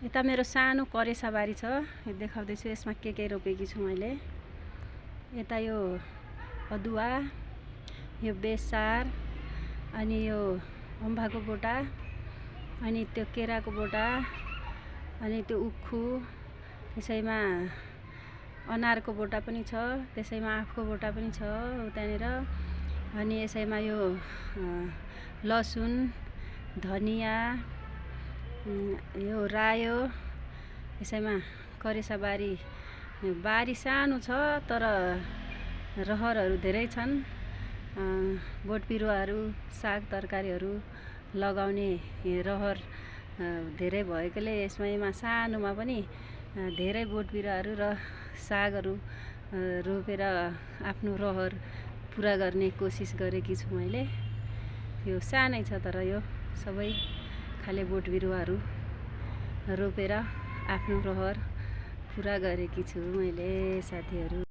यता मेरो सानो करेसाबारी छ, यो देखाउँदैछु। यसमा के रोपेकी छु मैले। यता यो अदुवा, यो बेसार, अनि यो अम्बाको बोटा, अनि त्यो केराको बोटा, अनि त्यो उखु, त्यसैमा अनारको बोटा पनि छ, त्यसैमा आँपको बोटा पनि छ उतानेर। अनि यसैमा यो लसुन, धनिया, यो रायो, यसैमा करेसाबारी बारी सानो छ तर रहरहरू धेरै छन्। बोट बिरुवाहरू, साग तरकारीहरू लगाउने रहर धेरै भएकोले यसमा सानोमा पनि धेरै बोट बिरुवाहरू र सागहरू रोपेर आफ्नो रहर पुरा गर्ने कोसिस गरेकी छु मैले। यो सानै छ तर यो सबै खाले बोट बिरुवाहरू रोपेर आफ्नो रहर पुरा गरेकी छु मैले साथीहरू।